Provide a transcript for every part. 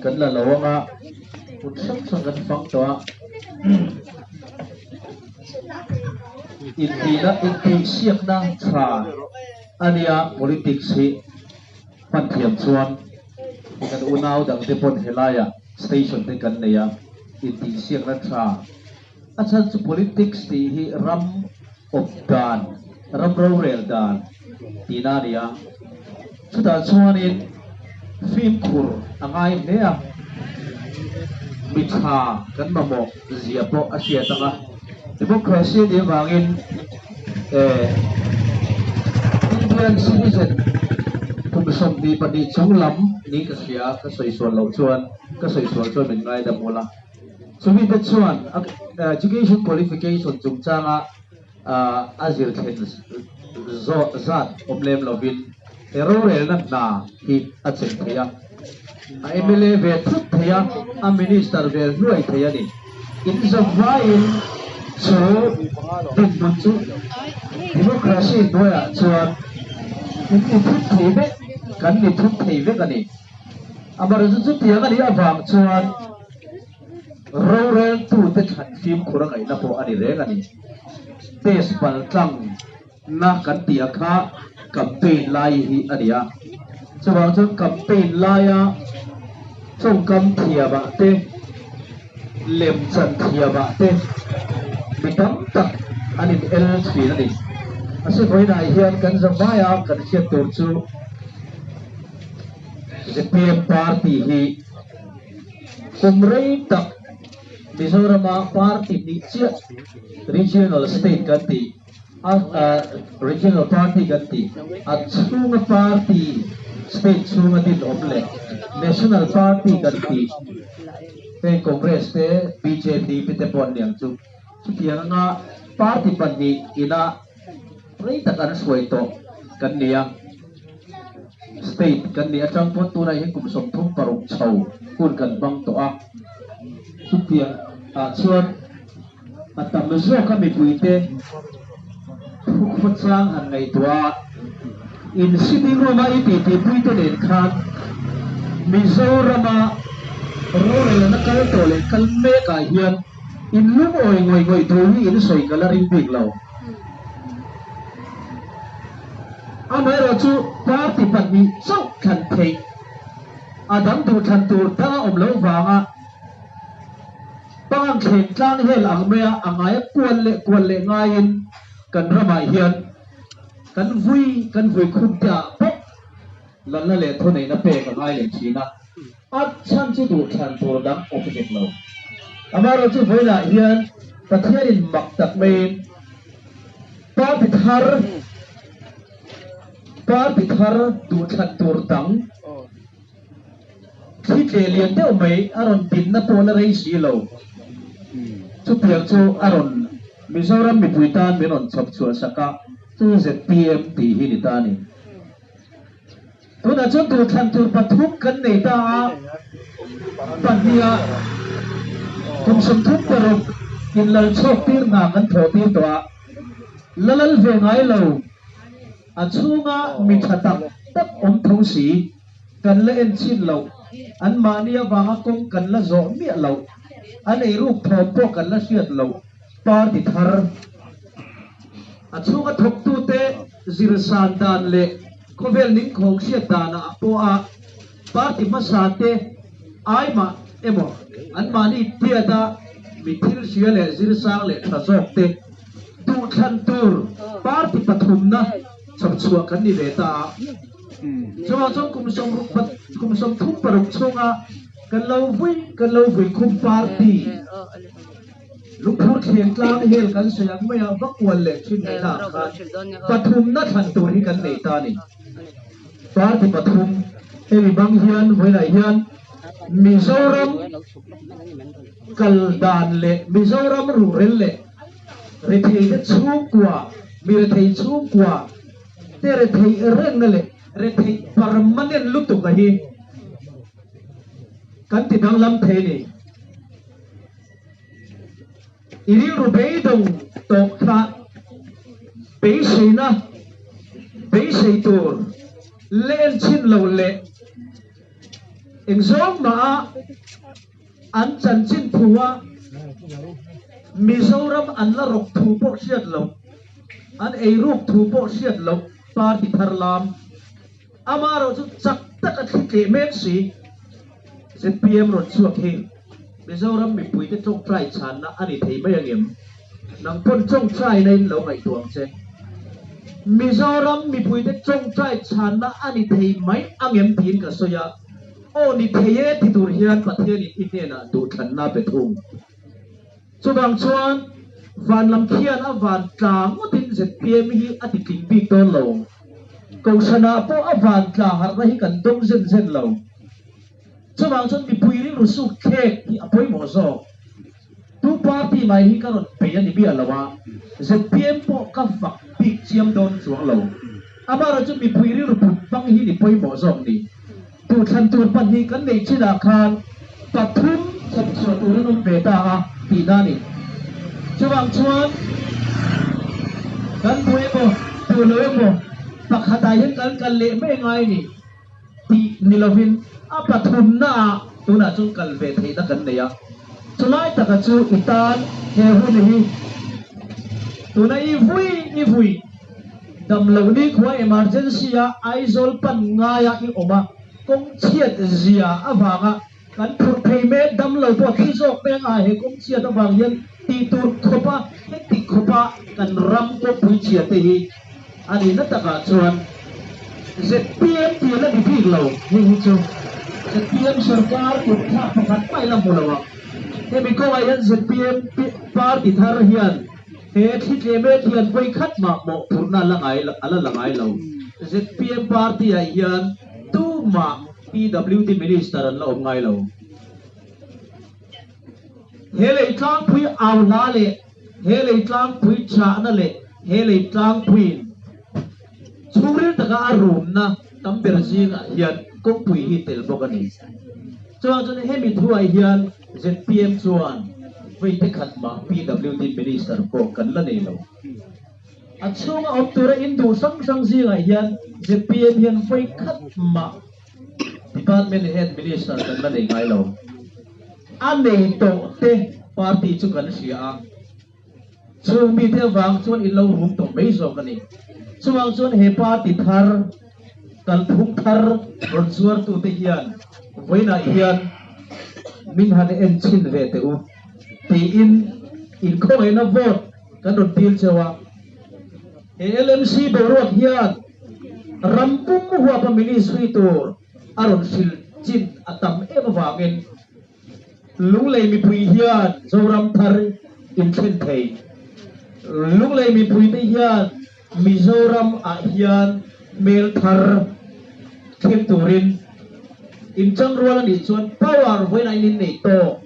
kan la lo anga hmun hrang hrang kan fang tawh a. Intihna intihsiakna tha a nia politics hi hman thiam chuan kan unau dangte pawn helaiah station te kan nei a, intihsiakna tha a chhan chu politics tih hi ram awp dan, ram rorel dan tihna a ni a. Chutah chuanin fimkhur a ngai hle a, mi tha kan mamawh zia pawh a hriat ang a. Democracy a nih avangin eh Indian citizen kum 22 chung lam niin ka hria, ka sawi sual loh chuan, ka sawi sual chuan min ngaidam ula. Chumi te chuan education qualification chungchanga a zir thlen zat awm lem lovin he rorelna hna hi a cheng thei a, a mla ve thut thei a, a minister ve hluai thei a ni. In zavaiin chu dinhmun chu democracy hnuaiah chuan in ni thut thei vek, kan ni thut thei vek a ni. Amaherawhchu chutiang a nih avang chuan roreltute thlan fimkhur a ngaihna pawh a ni reng a ni. Test pal tlang na kan tih a kha campaign lai hi a ni a. Chuvang chuan campaign laia tawngkam thiamah te, lemchan thiamah te mi tam tak an in el thin a ni. A sivawiinah hian kan zavaia kan hriat tur chu Zpm party hi kum rei tak Mizorama party hnih chiah regional state kan tih a regional party kan tih a chhunga party state chhunga din awm leh national party kan tih heng Congress te bjp te pawh an niang chu chutiang anga party pahnih ina rei tak an hruai tawh kan ni a. State kan nih atang pawn tunah hian kum 36 chho hun kan hmang tawh a, chutiang ah chuan a tam zawk a mipuite thukhawchang han ngaihtuah a, in sitting room a i titipuite nen khan Mizorama rorelna kal tawh leh kal mek ah hian in lungawi ngawih ngawih thu hi in sawi ka la ring bik lo. Amaherawhchu party pahnih chauh thlan theih a dang duh thlan tur dang a awm loh vanga pangang thleng tlang hel ang maia a ngaia kual leh kual leh ngaiin kan ramah hian kan vui kan vui khum te ah bawk lalna leh thuneihna pek a ngai leh thin a, a chhan chu duh thlan tur dang awm hek lo. Amaherawhchu vawiinah hian Pathianin mak tak maiin Party thar Party thar duh thlan tur dang thli tleh lian deuh mai a rawn dinna pawh la rei si lo. Chutiang chu a rawn Mizoram mipui tan min rawn chhawp chhuah sak a, chu zpm tih hi ni ta a ni. Tunah chuan duh thlan tur pathum kan nei ta a, pahniha kum 36 inlal chhuak tir hna kan thawh tir tawh a, la lal ve ngai lo, a chhunga mi tha tak tak awm tho si, kan la en chhin loh, anmahni avanga kawng kan la zawh miah loh, an eiruk thawm pawh kan la hriat loh party thar a chhunga thawktute zirsan dan leh Khawvel ningkhawng hriat danah a pawh a, party hmasa te ai mah emaw anmahni tiata mi thil hria leh zirsang leh tha zawk te duhthlan tur party pathumna chhawpchhuah kan ni ve ta a. Chuvang chuan kum sawmruk kum 36 chhunga kan lo vui kan lo vui khum party Lungphur thleng tlang hel kan sawi ang mai a, va kual leh thin ngaihna ah khan pathumna thlan tur hi kan nei ta a ni. Party pathum hemi bang hian vawiinah hian Mizoram kal dan leh Mizoram ruhrel leh rethei te chhungkua, mi rethei chhungkua te rethei rengna leh rethei permanent lutuk a hi kan ti danglam thei a ni. I rilru beidawng tawh kha beiseina beisei tur len chhin lo leh. Eng zawng mah a an chanchin thu a Mizoram an la rawk thu pawh hriat loh, an eiruk thu pawh hriat loh party thar lam amaherawhchu chak taka thli tleh mek si zpm rawn chhuak hi Mizoram mipuite tawngtai chhanna a ni thei mai angem? Nang pawn tawngtaina in lo ngaihtuah ang che. Mizoram mipuite tawngtai chhanna a ni thei mai angem tiin ka sawi a, aw ni thei e ti tur hian Pathianin i hnenah duhthlanna pe thung. Chuvang chuan van lam khian a van tla ngawtin zpm hi a ti tling bik dawn lo. Kohhranah pawh a van tla harhna hi kan dawng zen zen lo. Chuvang chuan mipui rilru suk thlek hi a pawimawh zawk. Tu party mai hi ka rawn bei a ni miah lo a, zpm pawh ka fak bik chiam dawn chuang lo. Amaherawhchu mipui rilru put hmang hi ni pawimawh zawk ni. Duhthlan tur pahnih kan neih chinah khan pathum chhawp chhuah tur an awm ve ta a tihna a ni. Chuvang chuan kan duh emaw duh lo emaw pakhatah hian kan kal leh mai ngai ni tih ni lovin a pathumnaah tunah chuan kal ve theihna kan nei a. Chulai taka chu i tan he hun hi tuna i vui i vui. Damloh nikhua emergency a Aizawl pan ngaia i awm a, kawng chhiat zia avanga kan phurh phei mek damlo pawh thi zawk peng a he kawng chhiat avang hian tih tur khawpa heti khawpa kan ram kawngpui chhia te hi a nihna takah chuan zpm tih la ni bik lo hei hi chu zpm sorkar kut thlak pakhat mai la hmu lo ang hemi kawngah hian zpm party thar hian He thli tle mek hian vawi khat mah mawhphurhna a la ngai a la la ngai lo. Zpm party ah hian tumah PWD Minister an la awm ngai lo. He lei tlangpui au hla leh he lei tlangpui chahna leh he lei tlangpuiin chhungril taka a rumna tam ber zingah hian kawngpui hi tel bawk a ni. Chuvang chuan hemi thuah hian Zpm chuan veite khat mah PWD Minister pawh kan la nei lo. A chhunga awm tura in duh hrang hrang zingah hian zpm hian vawi khat mah Department Head Minister kan la nei ngai lo. A nei tawh te party chu kan hria a, chung mite avang chuan in lo rum tawh mai zawk a ni. Chuvang chuan he party thar, kalphung thar rawn zuartute hian vawiinah hian min han en chhin ve teh u tiin inkhawngaihna vote kan rawn dil cheu a. He LMC boruak hian ram pum huapa ministry tur a rawn hrilh chin a tam em avangin Lunglei mipui hian Zoram thar inthlen thei. Lunglei mipuite hian Mizoram ah hian hmel thar thleng turin inchang rual a nih chuan power vawiin in innei tawk.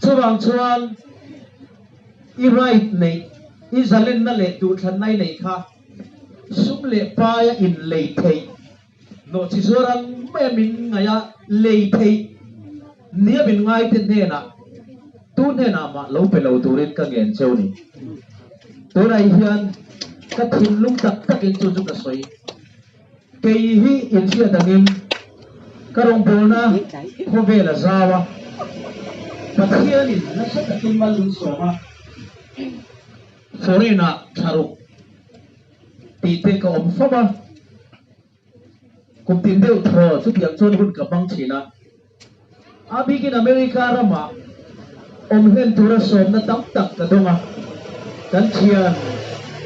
Chuvang chuan i right neih, i zalenna leh duhthlanna i neih kha sum leh paia inlei theih Nawhchi zuar ang maia min ngaih a, lei theih nia min ngaite hnenah tu hnenah mah lo pe lo turin ka ngen cheu ni. Tunah hian ka thinlung tak takin chu chu ka sawi. Kei hi inhriat angin ka rawngbawlna khawvel a zau a, Pathianin nasa takin mal min sawm a, foreign-ah thlaruk tih te ka awm fam a, kum tin deuh thaw chutiang chuan hun ka hmang thin a. A bikin America ramah awm hlen tura sawmna tam tak ka dawng a, kan thian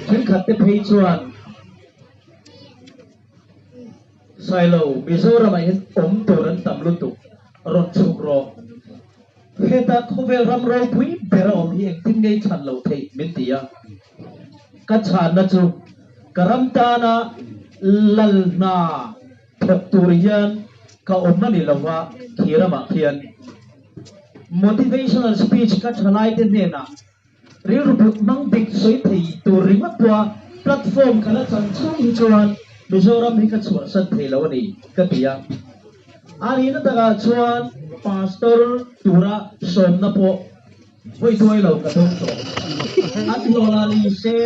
thenkhat te phei chuan Sailo Mizoramah hian awm tur an tam lutuk, rawn chhuk rawh. Heta khawvel ram ropui ber a awm hi engtin ngei chhan loh theih min ti a. Ka chhanna chu ka ram tana lal hna thawk tur hian ka awm a ni lova khi ramah khian motivational speech ka thalaite hnenah rilru put hmang dik sawi thei tur ringawt pawha platform ka la chan chhung hi chuan Mizoram hi ka chhuahsan thei lo a ni ka ti a. A nihna takah chuan pastor tura sawmna pawh Vawi tuai lo ka dawng tawh. An hlawh lah ni se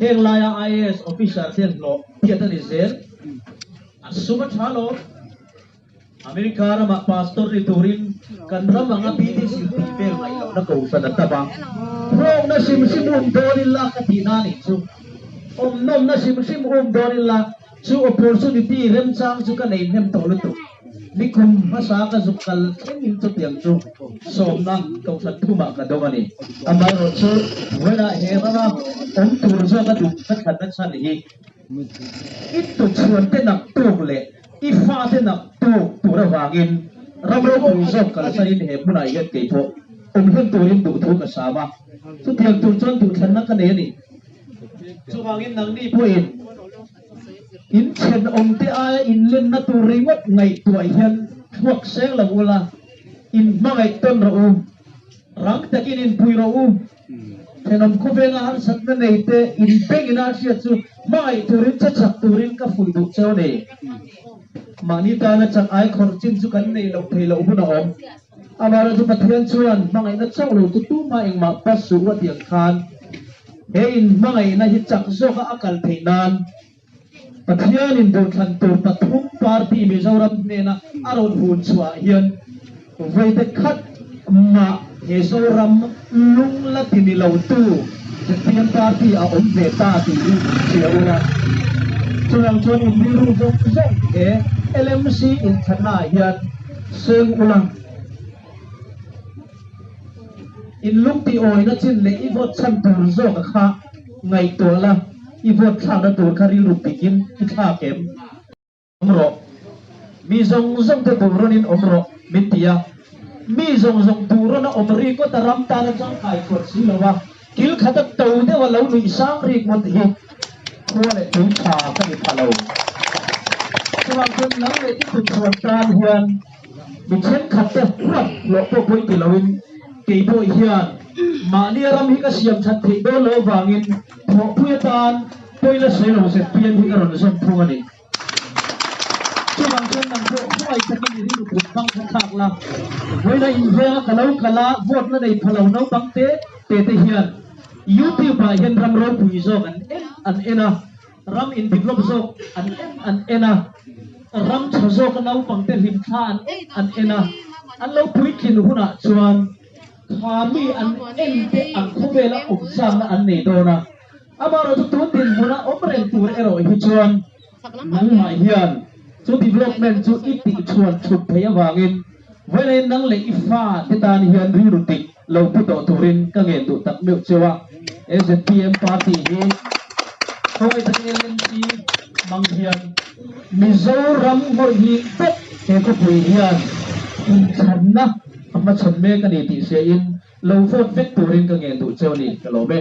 heng laia IAS officer te hlawh phiat a ni zel. A sum a tha lo. America ramah pastor ni turin kan ram anga BDC tih vel ngaih lohna kohhran a tam a. Hlawkna hrim hrim um dawn ila ka tihna a nih chu. Awm nawmna hrim hrim um dawn ila chu opportunity remchang chu ka nei hnem tawh lutuk. Nikum hmasa ka zuk kal thlengin chutiang chu sawmna kohhran thumah ka dawng a ni. Amaherawhchu vawiinah he rama awm tur zawka duh ka thlanna chhan hi I tuchhuante nak tuk leh i fate nak tuk tur avangin ram ropui zawk kalsanin he hmunah hian kei pawh awm hlen turin duhthu ka sam a, chutiang tur chuan duhthlanna ka nei a ni. Chuvangin nangni pawhin in thenawmte aia inlenna tur ringawt ngaihtuah hian thluak seng lo ula, in hmangaih tawn rawh u, rang takin inpui rawh u. Thenawm khawvenga harsatna nei te in bengin a hriat chu hmangaih turin che chak turin ka fuih duh cheu a ni. Mahni tana chak ai khawrh chin chu kan nei loh thei loh hun a awm. Amaherawhchu Pathian chuan hmangaihna chauh lo chu tumah engmah pa suh a tih ang khan he in hmangaihna hi chak zawka a kal theih nan Pathianin duhthlan tur pathum party Mizoram hnena a rawn hun chhuah hian vawi khat mah he Zoram lung la ti ni lo tu ZPM party a awm ve ta tih hi hria ula. Chuvang chuan in rilru zawng zawng he LMC inthlanna ah hian seng ula. In lung tih awina chin leh i vote chhan tur zawk a kha ngaihtuah la, i vote thlakna tur kha rilru pikin i thlak em? Awm rawh. Mi zawng zawng te duh rawnin awm rawh min ti a. Mi zawng zawng duh rawn a awm ri kawt a ram tan a changkai thuat si lo a, kil khat a to deuh a lo nuih sang rik ngawt hi khua leh tui tha ka ni pha lo. Chuvang chuan nang leh i tutchhuan tan hian Mi thenkhat te huat hlawh pawh pawi ti loin kei pawh hian mahni ram hi ka siam that theih dawn loh avangin thawhpui atan pawi la sawi lo ZPM hi ka rawn zawm thung a ni. Chuvang chuan nang pawh khawngaih takin i rilru put hmang kha thlak la, vawiina invenga ka lo kal a, vote la nei pha lo naupang te te te hian YouTube ah hian ram ropui zawk an en an en a, Ram in develop zawk an en an en a, ram tha zawk a naupang te hlim thla an en an en a, an lo puitlin hunah chuan kha mi an en te ang khawvela awm chakna an nei dawn a. Amaherawh chu tun dinhmuna awm reng tur erawh hi chuan nangmah hian chu development chu i tihchhuan chhuk thei avangin vawiin nang leh i fa te tan hian rilru dik lo pu tawh turin ka ngen duh tak meuh cheu a, ZPM party hi khawngaih takin LMC hmang hian Mizoram ngawih hi vek he khawpui hian inthlanna a hmachhawn mek a ni tih hriain lo vote vek turin ka ngen duh cheu a ni, ka lawm e.